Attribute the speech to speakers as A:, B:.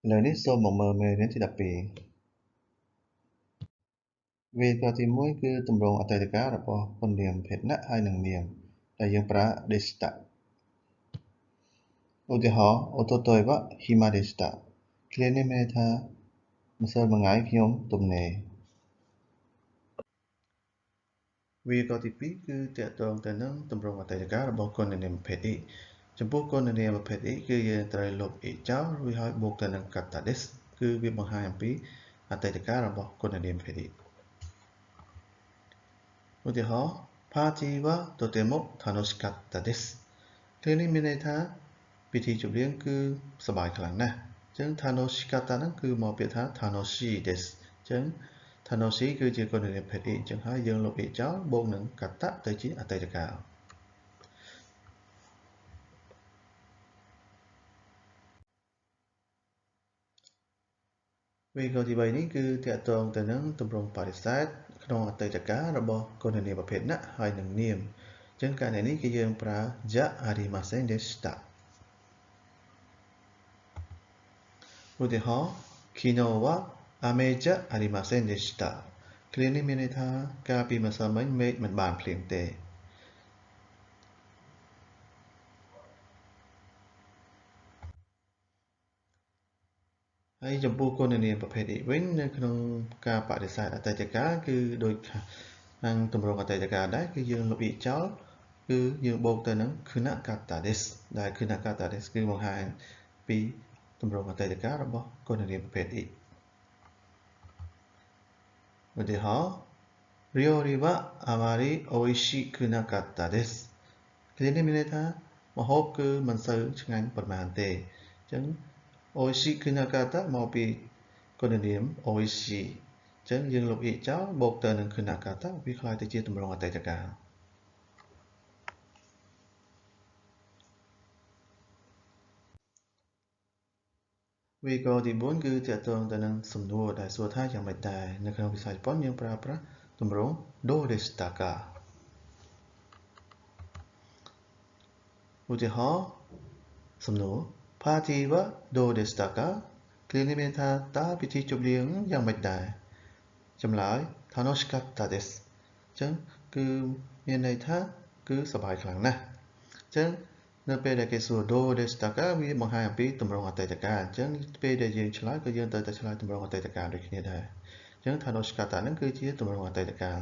A: ឥឡូវនេះសូមមកមើលមេរៀនទី12វេយ្យាករណ៍ទី1គឺទម្រង់អតីតកាលរបស់គុណនាមភេទណៈហើយនិងនាមដែលយើងប្រើ でしたឧទាហរណ៍おとといは暇でしたឃ្លានេះមានន័យថាម្សិលមិញខ្ញុំទំនេរវេយ្យាករណ៍ទី2គឺទាក់ទងទៅនឹងទម្រង់អតីតកាលរបស់គុណនាមប្រភេទ いចំពោះគុណនាមប្រភេទ いគឺយើងត្រូវលុប いចោលរួចហើយបូកទៅនឹងកតា des គឺវាបង្ហាញអំពីអតីតកាលរបស់គុណនាមប្រភេទ いឧទាហរណ៍パーティーはとても楽しかったですឃ្លានេះមានន័យថាពិធីជប់លៀងគឺសប្បាយខ្លាំងណាស់អញ្ចឹង楽しかったហ្នឹងគឺមកពាក្យថា楽しいですអញ្ចឹង楽しいគឺជាគុណនាមភេទ いអញ្ចឹងហើយយើងលុប いចោលបូកនឹងកតៈទៅជាអតីតកាលវេយ្យាករណ៍ទី3នេះគឺទាក់ទងទៅនឹងទម្រង់បដិសេធក្នុងអតីតកាលរបស់គុណនាមប្រភេទណៈហើយនឹងនាមអញ្ចឹងករណីនេះគឺយើងប្រើじゃありませんでしたឧទាហរណ៍昨日は雨じゃありませんでしたឃ្លានេះមានន័យថាកាលពីម្សិលមិញមេឃមិនបានភ្លៀងទេហើយចំពោះគុណនាមប្រភេទ いវិញនៅក្នុងការបដិសេធអតីតកាលគឺដូចខាងទម្រង់អតីតកាលដែរគឺយើងលុប いចោលគឺយើងបូកទៅនឹងくなかったですដែលくなかったですគឺបង្ហាញពីទម្រង់អតីតកាលរបស់គុណនាមប្រភេទ いឧទាហរណ៍料理はあまりおいしくなかったですឃ្លានេះមានន័យថាម្ហូបគឺមិនសូវឆ្ងាញ់ប៉ុន្មានទេអញ្ចឹងおいしくなかったមកពីគុណនាមおいしいអញ្ចឹងយើងលុប いចោលបូកទៅនឹងくなかったវាក្លាយទៅជាទម្រង់អតីតកាលវេយ្យាករណ៍ទី4គឺទាក់ទងទៅនឹងសំណួរដែលសួរថាយ៉ាងម៉េចដែរនៅក្នុងភាសាជប៉ុនយើងប្រើប្រាស់ទម្រង់どうでしたかឧទាហរណ៍សំណួរパーティーはどうでしたかឃ្លានេះមានថាតើពិធីជប់លៀងយ៉ាងម៉េចដែរចម្លើយ楽しかったですអញ្ចឹងគឺមានន័យថាគឺសប្បាយខ្លាំងណាស់អញ្ចឹងនៅពេលដែលគេសួរどうでしたかវាបង្ហាញអំពីទម្រង់អតីតកាលអញ្ចឹងពេលដែលយើងឆ្លើយក៏យើងត្រូវតែឆ្លើយទម្រង់អតីតកាលដូចគ្នាដែរអញ្ចឹង楽しかったហ្នឹងគឺជាទម្រង់អតីតកាល